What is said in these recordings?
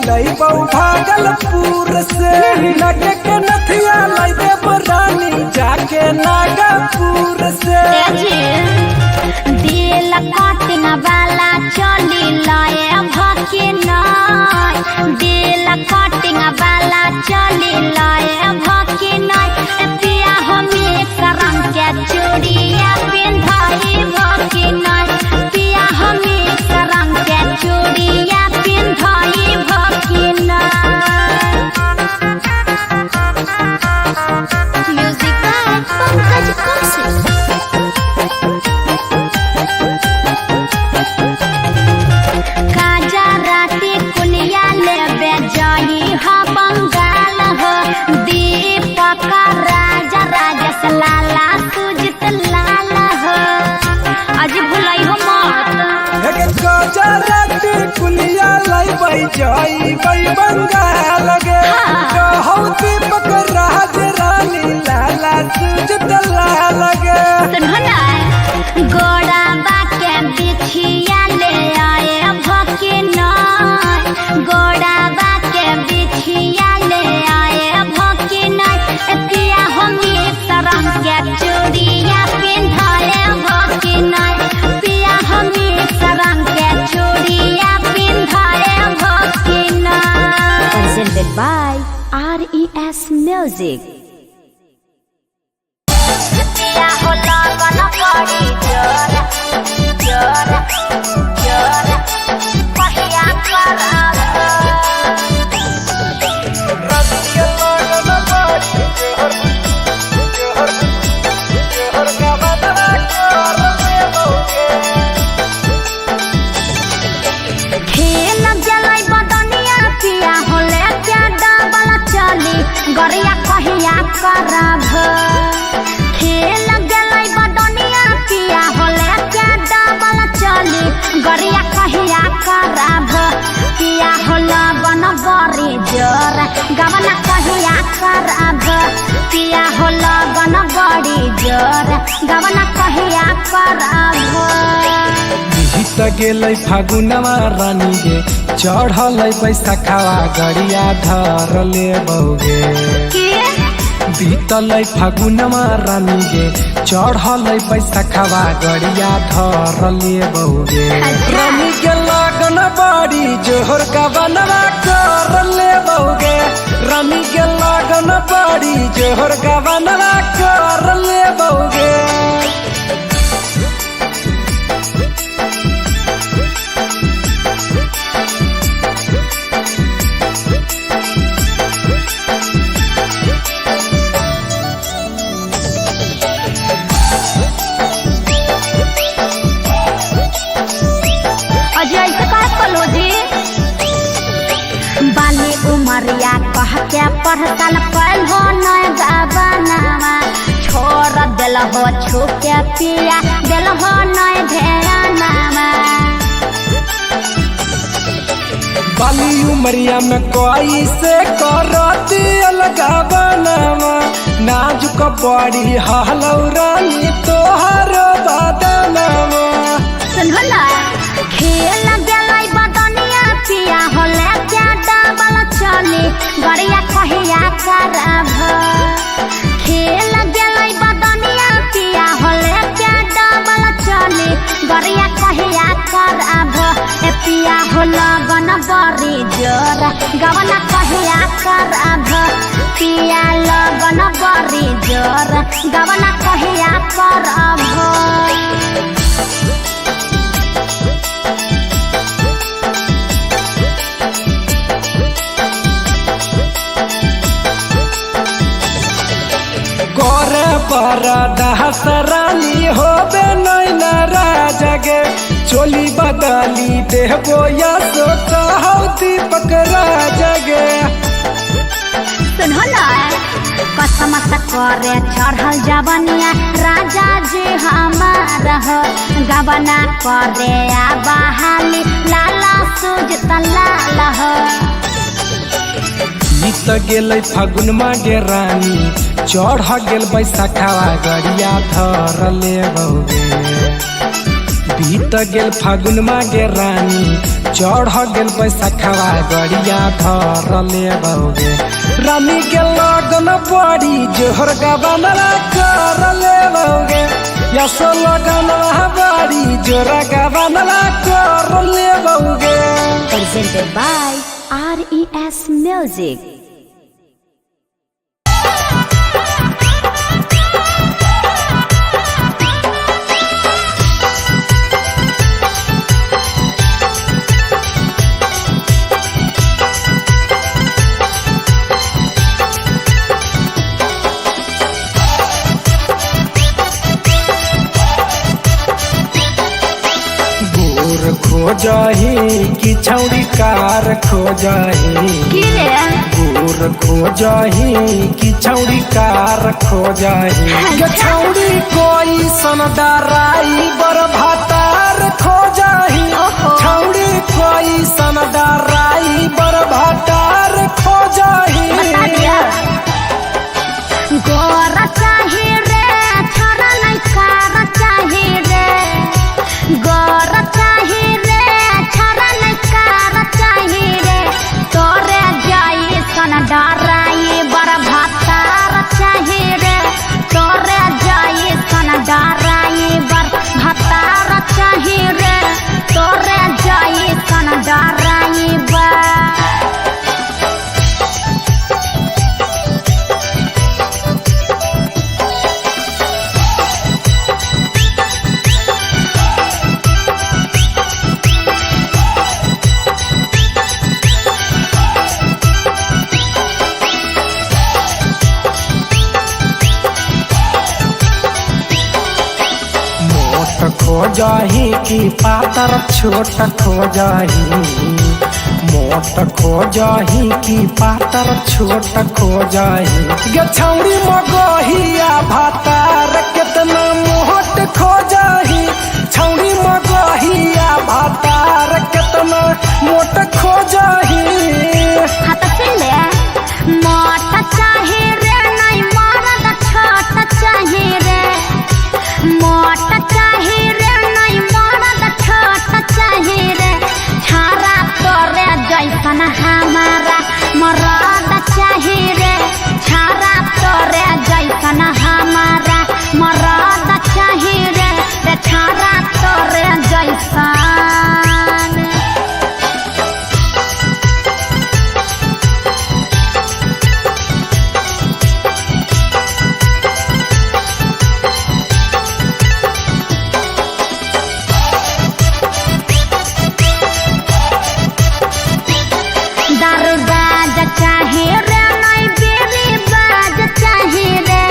लइबौ भागलपुर से। नग के नथिया लाई देब रानी जाके नागपुर से। दिल कटिंग वाला चली लए भके नय, दिल कटिंग वाला चली लए भके नय। पिया हमी करम के चूड़िया पिन्धाई भके नय, पिया हमी करम के चूड़िया पिन्धाई भके नय। Music by Pankaj Kaushik. काजा राती कुनिया लेबे जाई हा बंगाल हो, दीपक राजा राजेश लाला सुजित लाल हो। आज भुलाई हो मत। एक गजराती कुलिया लइबै जइबै बंगाल गे। कहौ दीपक राज रानी लाला सुजत लाल गे। सुनो ना, गोड़ा बाके बिछिया ले आए भके नय, गोड़ा बाके बिछिया ले आए भके नय। पिया हमी तरंग के चूड़िया पिन्धाए भके नय, पिया हमी तरंग के चूड़िया पिन्धाए भके नय। Presented by RES Music. पिया हो लगन बड़ी जोर जोर जोर कहिया करब। खेल गेलै बदनिया पिया होले क्या डबल चली गरिया कहिया करब। खेल गेलै बदनिया पिया होले क्या डबल चली गरिया कहिया करब। पिया होला बन बरी जोर गवना कहिया करब। पिया होला बन बड़ी जोर गवना कहिया करब। बीत गेलै फागुनवा रानी गे, चढ़लै बैसखवा गड़िया धर ले बौगे। के बीतलै फागुनवा रानी गे, चढ़लै बैसखवा गड़िया धर ले बौगे। रानी के लगन बड़ी जोहर गवनवा कर ले बौगे। रानी के लगन बड़ी जोहर गवनवा कर ले बौगे। अजय से का कलो जी बाली उमरिया कह के पढ़तल पढ़ हो न गावनावा, छोड़ दिल हो छू के पिया दिल हो न ध्यानावा। बाली उमरिया में कोई से करती अलगा बनावा, नाजुक बड़ी हलौ रानी तोहर बदनामा। सुनो ना, खेल गेलै बदनिया पिया होले क्या डबल चली गरिया कहिया करब। खेल गेलै बदनिया पिया होले क्या डबल चली गरिया कहिया करब। ए पिया हो लगन बड़ी जोर गवना कहिया करब। पिया लगन बड़ी जोर गवना कहिया करब। करे पर दहस रानी होबे नैना राजगे, चोली बदली देहबो या सो कहौ दीपक राजगे। सुनो ना, कसम से करे चढ़ल जवनिया राजा जी हमार हो, गवना करे आ बहाली लाला सुजत लाल हो। बीत गेलै फागुन मागे रानी, चढ़ गेल बैसखवा गड़िया धर ले बौगे। बीत गेल फागुन मागे रानी, चढ़ गेल बैसखवा गड़िया धर ले बौगे। रानी के लगन बड़ी जोहर गबनवा कर ले बौगे। यसो लगन बड़ी जोर गबनवा कर ले बौगे। Presented by RES Music. गोर खोजही कि छौरी कार खोजही? की रे? गोर खोजही कि छौरी कार खोजही? गे छौरी कोई सनदाराई बर भातार खोजही। छौरी कोई सनदाराई बर भातार खोजही। बता दिया। गोर चाही रे, छोरा नहीं कार चाही रे। गोर चाही रे, छोरा नहीं कार चाही रे। तोरे जाई सन डराई बर भातार चाही रे। तोरे जाई सन डराई बर भातार चाही रे। तोरे जाई सन डराई बर। मोट खोजही कि पातर छोट खोजही? मोट खोजही कि पातर छोट खोजही? गे छौरी मगहिया भातार केतना मोट खोजही। छौरी मगहिया भातार केतना मोट खोजही। हाँ तो सुन ले। मोटा चाही रे नहीं मरद छोटा चाही रे। मोटा चाही रे नहीं मरद छोटा चाही रे। छारा तोरे जैसन हमारा मरद चाही रे। छारा तोरे जैसन हमारा मरद चाही रे। रे छारा तोरे जैसन। दारू बाज चाहे रे नहीं बीड़ी बाज चाहे रे।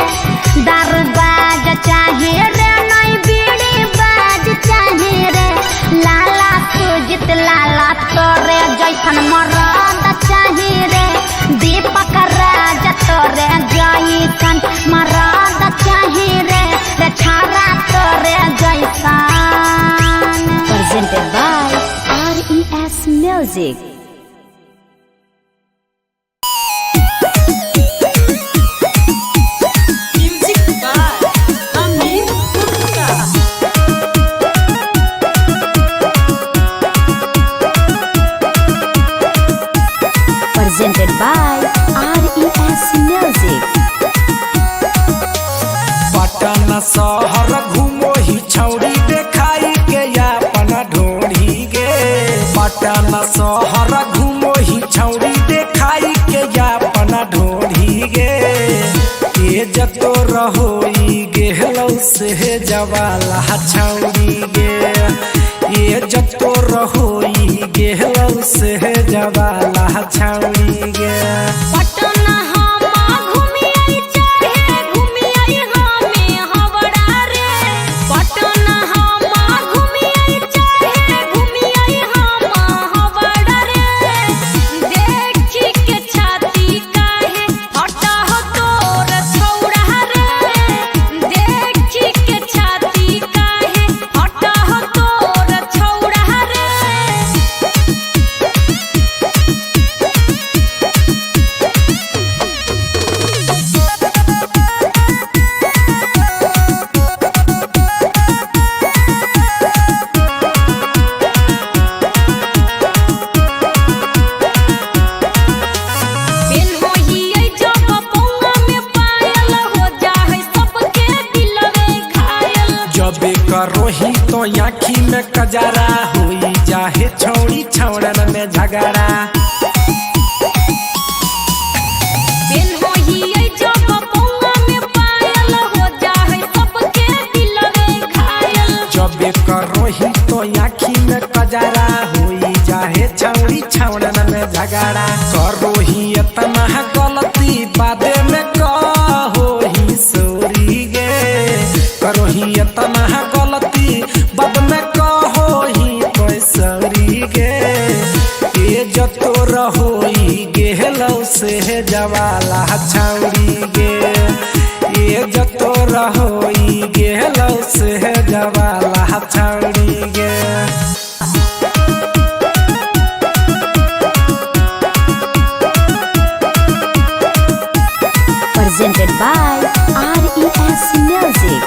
दारू बाज चाहे रे नहीं बीड़ी बाज चाहे रे। लाला सुजित लाला तोरे जैसन मरद चाहे रे। दीपक राज तोरे जैसन मरद चाहे रे। रे छारा तोरे जैसन। Presented by RES Music. Music by Amit Gupta. Presented by RES Music. Patna शहर घूमोही छौरी देखाई के अपन ढोढ़ी गे। पटना शहर घूमोही छौरी देखाई के अपन ढोढ़ी गे। ए जतो रहोई गेहलौ से जवाला छौरी गे। ए जतो रहोई गेहलौ से जवाला छौरी गे। पटना हमा घुमियाई चाहे घुमियाई हमे हवड़ा रे। पटना हमा घुमियाई चाहे घुमियाई हम हवड़ा रे। देखी के छाती काहे हटा हो तोर छौड़ा रे। देखी के छाती काहे हटा हो तोर छौड़ा रे। में कजरा हुई जाहे छौड़ी छौड़न में झगड़ा। पेन्होहियै जब पौआ में पायल हो जाहै सबके दिलवे घायल। जबे करोही तो आँखी में कजरा हुई जाहे छौड़ी छौड़न में झगड़ा। करोही इतना गलती बादे में कहोही सोरी गे। करोही इतना गलती बाद में कहोही तो सॉरी गे। ए जतो रहोई गेहलौ से जवाला छौड़ी गे। ए जतो रहोई गेहलौ से जवाला छौड़ी गे। Presented by RES Music.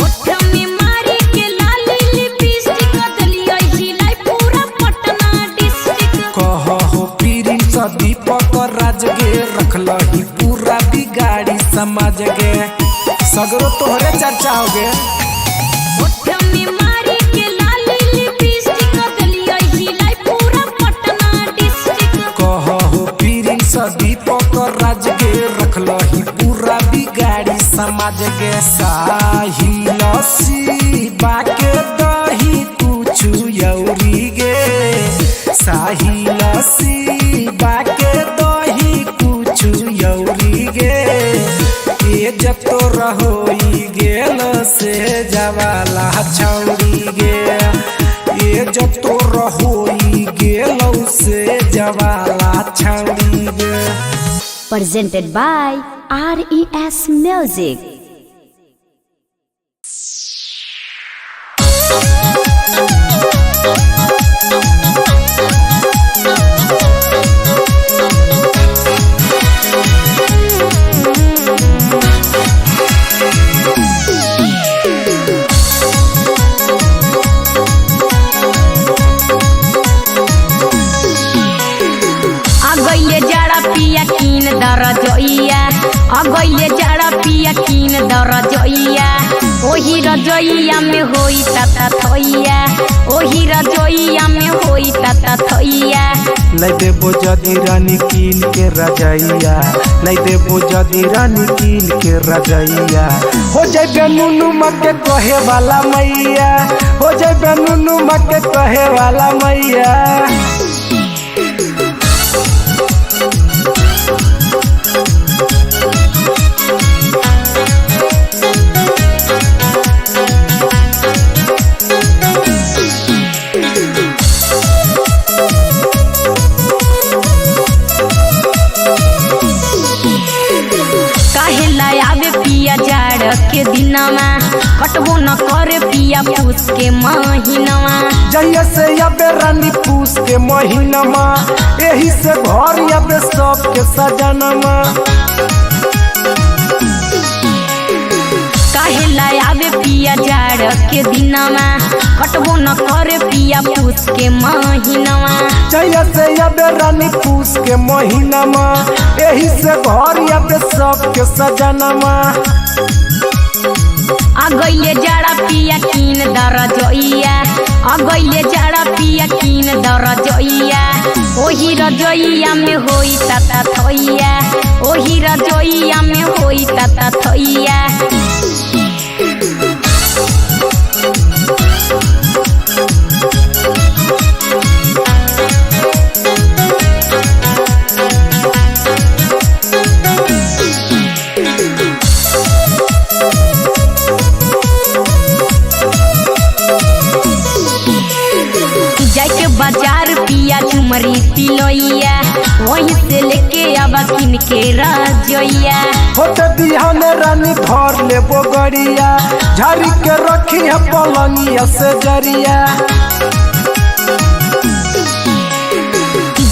ओठ में मारी के लाली लिपस्टिक देलियै हिलाई पूरा पटना डिस्ट्रिक्ट। कहो प्रिंस दीपक राज गे रखलही पूरा बिगाड़ी समाज गे। सगरो तोहरे चर्चा हो गे। ओठ में मारी के लाली लिपस्टिक देलियै हिलाई पूरा पटना डिस्ट्रिक्ट। कहो प्रिंस दीपक राज गे रखलही पूरा बिगाड़ी समाज गे। साहिल शिवा के दही कुछु यौरी गे। साहिल शिवा के दही कुछु यौरी गे। ए जतो रहोई गेल से जवाला छौड़ी गे। ए जतो रहोई गेल से जवाला छौड़ी गे। Presented by RES Music. अगैले जड़ा पिया कीन दरजइया अगैले जड़ा पिया कीन दरजइया ओही रजइया में होई ताता थइया ओही रजइया में होई ताता थइया। नहीं देबो जदी रानी कीन के रजैया नहीं देबो जदी रानी कीन के रजैया। हो जाइबे नुनू के कहे वाला मैया हो जाइबे नुनू के कहे वाला मैया। काहे आवे पिया जाड़ के दिनवा कटबो न करे पिया पूस के महीनवा। जहिया से अबे रानी पूस के महीनमा एही से घर अबे सबके सजनमा। काहे आवे पिया जाड़ के दिनवा कटबो न करे पिया पूस के महीनवा। जहिया से अबे रानी पूस के महीनमा एही से घर अबे सबके सजनमा। अगैले जाड़ा पिया कीन दरजइया अगैले जाड़ा पिया कीन दरजइया ओही रजइया में होई ताता थइया ओही रजइया में होई ताता थइया। जाके बाजार पिया झुमरी तिलोइया वहीं से लेके आवा किन के रजइया। होते बिहान रानी भर लेबो गड़िया झाड़ी के रखी है पलंगिया से जरिया।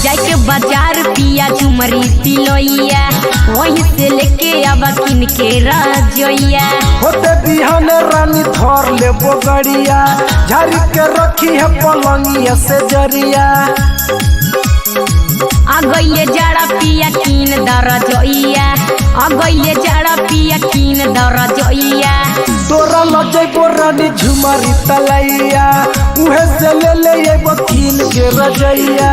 जाके बाजार पिया झुमरी तिलोइया वहीं से लेके आवा किन के रजइया। होते बिहान रानी धर लेबो गड़िया झाड़ी के रखी है पलंगिया से जरिया। अगैले जाड़ा पिया कीन दरजइया अगैले जाड़ा पिया कीन दरजइया। तोरा लग जइबो रानी झुमरी तलैया, उहे से ले ले अइबो कीन के रजैया।